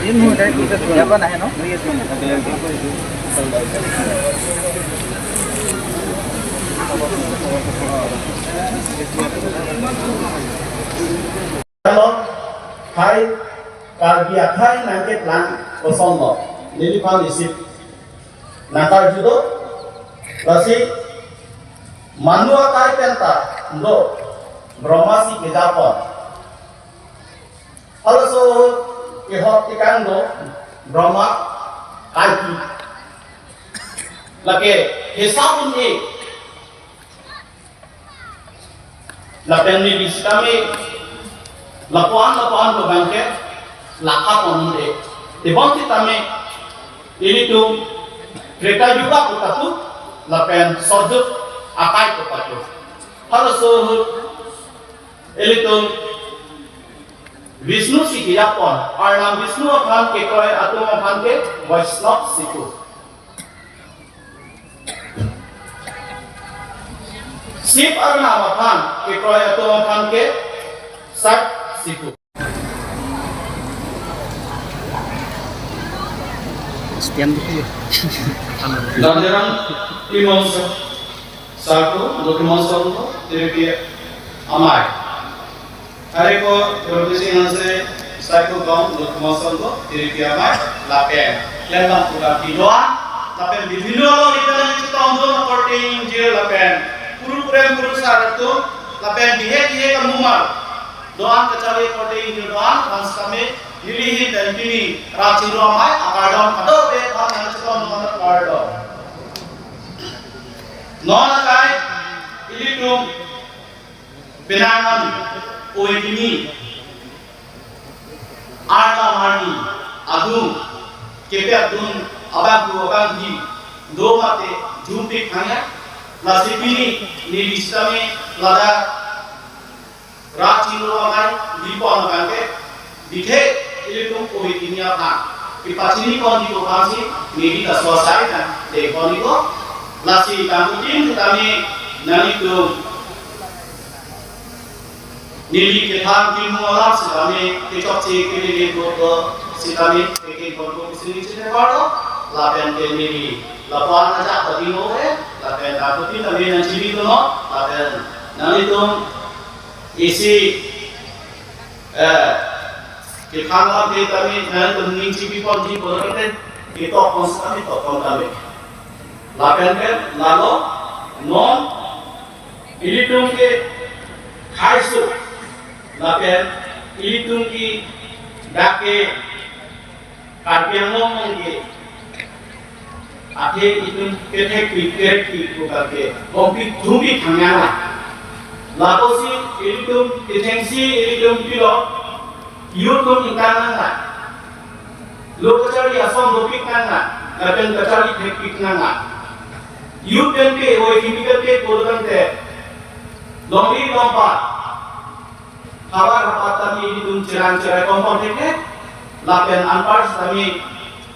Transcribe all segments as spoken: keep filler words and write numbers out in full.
ইয়াৰ পৰা নাহে ন? Hai, Karbi akhai nangkeplang kosonlo, neliphan isi nangkarjudo, lasi manu akai penta do, Brahma si kejapon. Halaso kehok tikang do, Brahma, Kalki. Lake hisab un-e. Lapen neli sitame lapuan lapuan abangke lakha ponde. Tebon sitame ilitum Treta Yuga pu katu lapen Satyug akai pu katu. Halaso ahut ilitum Vishnu si kejapon, Arnam Vishnu aphan kekroi atum aphan ke Vaishnav si pu. Shiv Arnam aphan kekroi atum aphan ke Shaiv si pu. Stand dulu ya. Daniram Timon Sarko, Lukman Sarko, Tiripi Amai. Hari ko Robisi Hanse, Sarko Gong, Lukman Sarko, Tiripi Amai, lapen klembang pura biloa, lapen bibilo lo di dalam itu tahun dua korte injil lapen puru kurem puru sar atum, lapen bihek bihek amumar. Doan kacharli korte injil doan, aphan sitame, nelihin pen pini, Rachi Ru Amai, akardom, kadokave aphan nangchetong nang kardom. Non akai, ilitum, penang an, oi pini, arta marni, adung, kepe adung, abang du, abang di, do mate, jumpik hanya, lasi pini, neli sitame, ladak, Rachi Ru Amai, dipon abangke, bithe, ilitum oi pini aphan. Kepachini pon di ko aphansi, neli ta sosai dan, de pon di ko, lasi kangkutin sitame, nanglitum, neli kethang kimu alam sitame, kechokche kelele ko ko, sitame, keke pon ko kisini chine paro, lapen ke neli, lapuan ajak tadi mo eh, lapen kangkutin tame nangchini ko no, lapen, nanglitum, isi, eh, kethang lam ke kami, eh, ning chipi pon di pon kete, ketok pon sitame, tok pon kami. Lapen ke, lalo, non, ilitum ke, khaisu, lapen, ilitum ke, dak ke, Karbi Anglong nang ke, athe itum kethek pi, kerek pi, bukan ke, kompi, tumpi thangnang la. Lapusi ilitum, kethengsi ilitum pilo, youth tum ingkang nang la. Lo kacharli ason dopik nang la, lapen kacharli thekpik nang la. Youth pen ke, oi kimi pen ke, purban te, longri longpa, Havar hapat tame ilitum cherang cherai kompon thekthe, lapen anpar sitame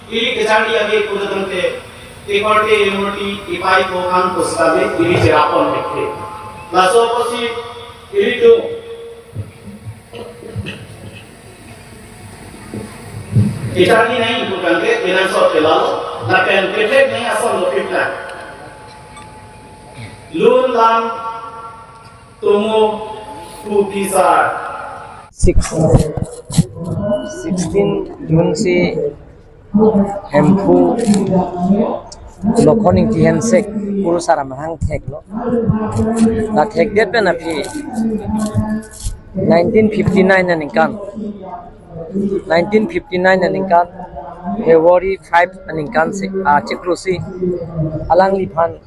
ili kacharli age pudutangte, ekorte emurti ipai ko an ko sitame ili cherapon thekthe. Laso apotsi ilitum kacharli nai pudutangte, kenangsot ke lalo, lapen kethek nai ason lo pitna. Lun lam Tomo pu phisar. Six, sixteen June si Hemphu Lokhon Ingti Hensek kurusar amahang theklo. La thekdet pen aphi nineteen fifty-nine aningkan. Nineteen fifty-nine aningkan February five aningkan si, ah, chiklo si alangliphan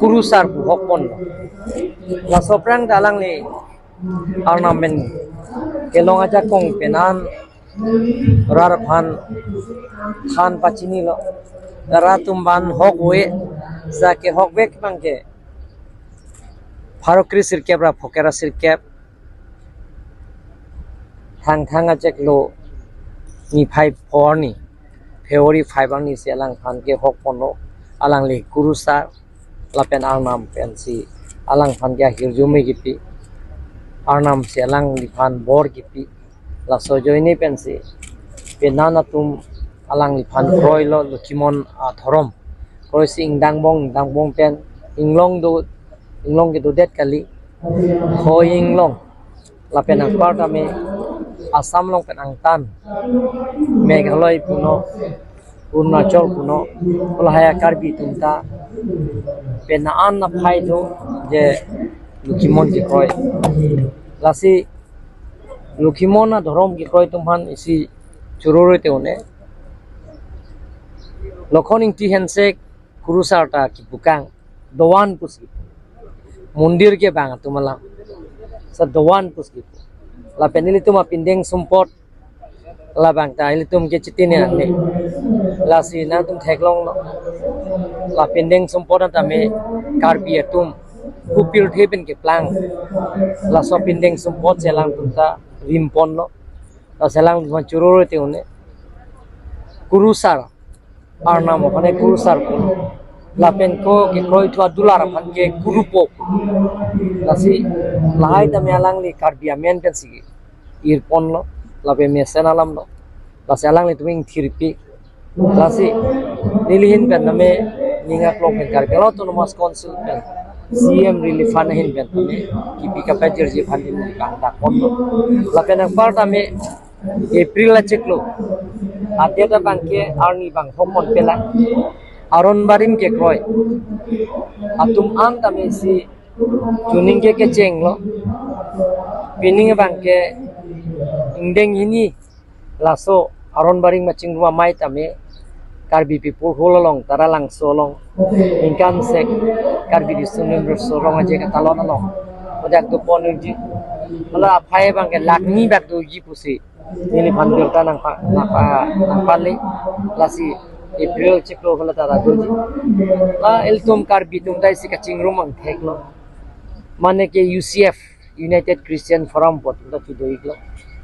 kurusar pu hokponlo. Laso aphrang ta alangli Arnam pen kelong ajakong pen an rat aphan than pachinilo. Rat atum aphan hok ave, ja kehokvek abangke pharo kre sirkep ra phokera sirkep Thangthang achiklo niphai phongo arni, February five arni si alangphan kehokponlo, alangli kurusar lapen Arnam pensi alangphan ke ahirjume kipi, Arnam si alangliphan bor kipi, laso ajoine pensi Penan atum alangliphan kroilo Lokhimon adhorom. Kroisi ingdangbong, ingdangbong pen inglong do, inglong kedodet kali. Khoi inglong. Lapen anparta me Assam along pen angtan, Meghalaya punon, Arunachal punon, lahai a-Karbi atumta penan aphai do je Lokhimon kekroi. Lasi Lokhimon adhorom kekroi atum aphan isi chururu te un-e. Lokhon Ingti Hensek kurusar ta kipu kang, doan pusi. Mondir kevang atum alam. Sa doan pusi. Lapen ilitum apindeng sumpot labang ta ilitum ke chitine ane. Lasi nangtum theklonglo. Lapindeng sumpot anta me Karbi atum kupirthe pen keplang. Laso pindeng sumpot si alangtum ta rimponlo. Lasi alangtum chururu te un-e. Kurusar arnam aphan ke kurusar pu. Lapen ko kekroi thu adular aphan ke kurupo pu. Lasi lahai ta me alangli Karbi amen pensi irponlo, lapen mesen alamlo. Lasi alanglitum ingthirpi. Lasi neli ahin pen name ning aklong pen Karbi Anglong Autonomous Council pen C M Relief Fund ahin pen name kipi kapajirji aphan neli kangdakponlo. Lapen anparta me April achiklo, adet abang ke arni bang hokon pela, aron barim kekroi atum an ta me isi chuning ke kechenglo. Pining abang ke ingdeng hini laso aron barim kachingrum amei ta me Karbi People's Hall along, Taralangso along, ingkan sek Karbi Riso Nimso Rong Aje Katalon along, ojak doponji. Hala aphai abang ke lakh ni bak doji pusi neliphan birta nangpa, nangpa, nangpale. Lasi April achiklo hala ta ra doji. La ilitum Karbi atum ta isi kachingrum angtheklo. Mane ke U C F, United Christian Forum pu atum ta chudo-iklo.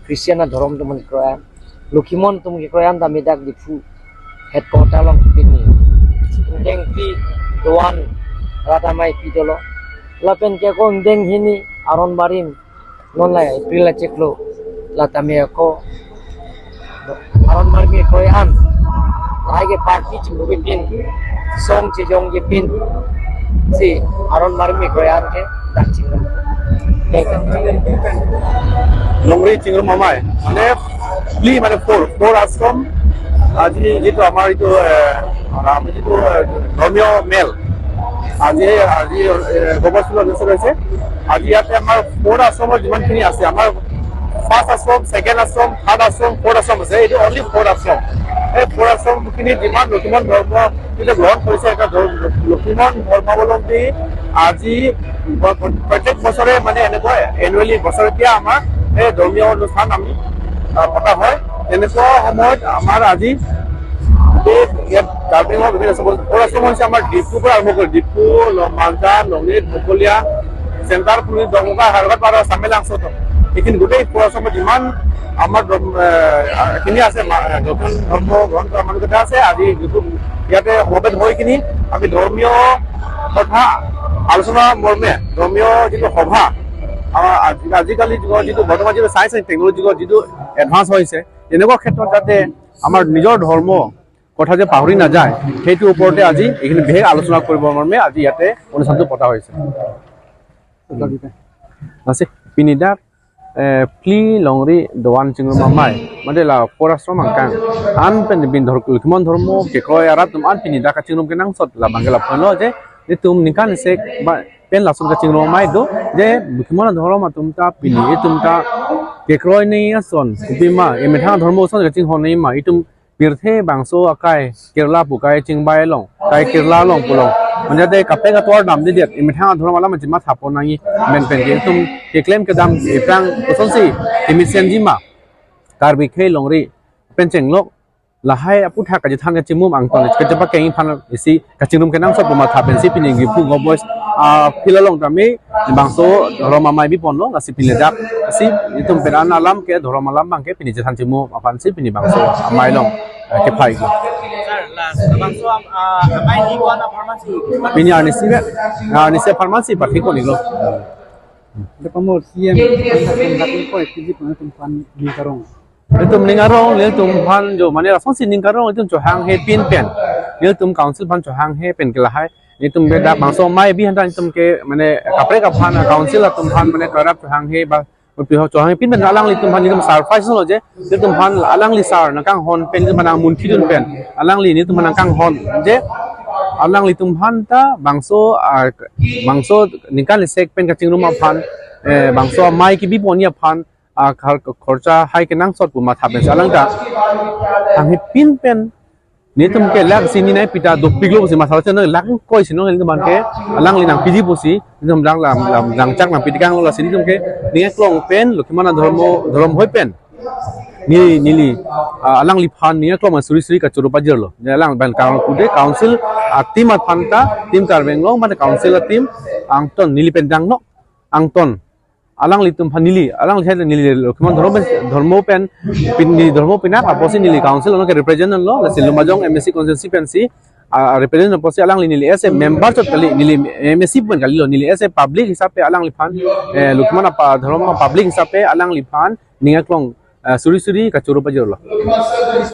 Christian adhorom atum kekroi an, Lokhimon atum kekroi an ta me dak Diphu headquarter along pini ingdengpi doan rat amei pi dolo. Lapen ke ko ingdeng hini aron barim, non la April achiklo, la ta me ko aron barim kekroi an, lahai ke party chingrum pin, song chejongji pin, si aron barim kekroi an ke dak chingrum. Longri Chingrum Amei, মানে প্লি মানে four, four আশ্ৰম, আজি যিটো আমাৰ এইটো, এ, আমাৰ যিটো, এ, ধৰ্মীয় মেল, আজি, আজি, এ, গৱেষণা অনুষ্ঠিত হৈছে। আজি ইয়াতে আমাৰ ফ'ৰ আশ্ৰমৰ যিমানখিনি আছে, আমাৰ ফাৰ্ষ্ট আশ্ৰম, ছেকেণ্ড আশ্ৰম, থাৰ্ড আশ্ৰম, ফ'ৰ্থ আশ্ৰম আছে। এইটো অনলি ফ'ৰ আশ্ৰম। এই ফ'ৰ আশ্ৰমখিনি যিমান নতুন ধৰ্ম কিন্তু গ্ৰহণ কৰিছে, এটা ধৰ্ম, লক্ষীমন ধৰ্মাৱলম্বী আজি ব-, ব-, প্ৰত্যেক বছৰে মানে এনেকুৱা এনুৱেলি বছৰেকীয়া আমাৰ এই ধৰ্মীয় অনুষ্ঠান আমি, আহ, পতা হয়। তেনেকুৱা সময়ত আমাৰ আজি গোটেই ইয়াত কাৰ্বি আংলঙৰ বিভিন্ন চহৰ, সৌৰাষ্ট্ৰ হৈছে আমাৰ ডিফুৰ পৰা আৰম্ভ কৰি ডিফু, ল-, মালদা, লংডিং, বকলীয়া, চেণ্টাৰ পুলিচ, দমকা, হায়দৰাবাদ, চামেলাং, চৌধ। এইখিনি গোটেই সৌৰাষ্ট্ৰত যিমান আমাৰ ধৰ্ম, এ, খিনি আছে, মা-, নতুন ধৰ্ম গ্ৰহণ কৰা মানুহকেইটা আছে। আজি যিটো ইয়াতে সমবেত হৈ কিনি আমি ধৰ্মীয় কথা আলোচনা মৰ্মে ধৰ্মীয় যিটো সভা, আমাৰ আজি-, আজিকালি যুগৰ যিটো বৰ্তমান যিটো চায়েন্স এণ্ড টেকনলজি যুগৰ যিটো এডভান্স হৈছে, তেনেকুৱা ক্ষেত্ৰত যাতে আমাৰ নিজৰ ধৰ্ম কথা যে পাহৰি নাযায়, সেইটোৰ ওপৰতে আজি এইখিনি বিশেষ আলোচনা কৰিবৰ মৰ্মে আজি ইয়াতে অনুষ্ঠানটো পতা হৈছে। Lasi pini dak, eh, phli longri doan chingrum amei, mate la porasrom angkang an pen bin dhor-, Lokhimon dhormo kekroi arat atum an pini dak kachingrum kenangsot labang ke lapulo je, itum ningkan isi ba pen lason kachingrum amei do, je Lokhimon adhorom atum ta pini itum ta kekroi nei ason, kopima, emethang adhormo ason kachinghon nei ma, itum pirthe bangso akai Kerala pu kai chingbai along, kai Kerala along pulo. Manja de kaprek atovar damdedet, emethang adhorom alam aji matha pon nangji, men pen ke itum keklem kedam ephrang kosonsi kemisenji ma, Karbi khei longri pen chenglok, lahai aputhak kachethan kachimum angton kachepakeng aphan isi kachingrum kenangsot pu matha pensi pini Diphu Go Boys, ah, phli along tame bangso dhormo amei biponlo, lasi pini dak si itum peran alam ke dhormo alam abang ke pini chethan chimum aphansi pini bangso amei along, eh, kephai ko. Sir, last, bangso am-, ah, amei ni ko-an apharman si? Pini arnisi be, arnisi apharman si pathi ko nilo. Depa mo C M, ang sa kung dating ko, eh, P G pun atum pan ni karong. Ilitum ning arong, ilitum aphan jo mane lasonsi ning arong, ilitum chohanghe pin pen, ilitum council aphan chohanghe pen ke lahai. Ilitum ke dak bangso amei bi aphan ta ilitum ke mane kaprek aphan council atum aphan mane karap chohanghe ba, pi ho chohanghe pin pen alanglitum aphan ilitum surprise lo je, ilitum aphan alangli sir nangkanghon pen ilitum aphan nangmunthidun pen, alangli ilitum aphan nangkanghon je, alanglitum aphan ta bangso, ah, bangso ningkan isi pen kachingrum aphan, eh, bangso amei kebi ponji aphan, ah, khar-, khorcha hai kenangsot pu matha pensi alang ta hanghe pin pen, nelitum ke lakhsi ni nai pita dopiklo pusi matha chen lakhkoi si nong nelitum aphan ke alangli nangpiji pusi nelitum dang lam, lam rangchak nangpitekanglo, lasi nelitum ke ning aklong pen Lokhimana Dhormo, Dhorom Hoi pen neli, neli, ah, alangliphan ning aklong suri suri kachoro pajirlo. Neli alang pen kang kude council a-team aphan ta, Team Karbi Anglong mane council a-team angton neli pen dang nok angton alanglitum aphan neli, alangli side neli Lokhimana Dhormo pen, Dhormo pen, pin, neli Dhormo pinak apotsi neli council along ke represent lo, lasi Lumbajong M A C constituency pensi, ah, represent apotsi alangli neli as a member chot kali, neli M A C pen kalilo, neli as a public hisap pen alangliphan, eh, Lokhimana pa Dhormo public hisap pen alangliphan ning aklong, eh, suri suri kachoro pajirlo.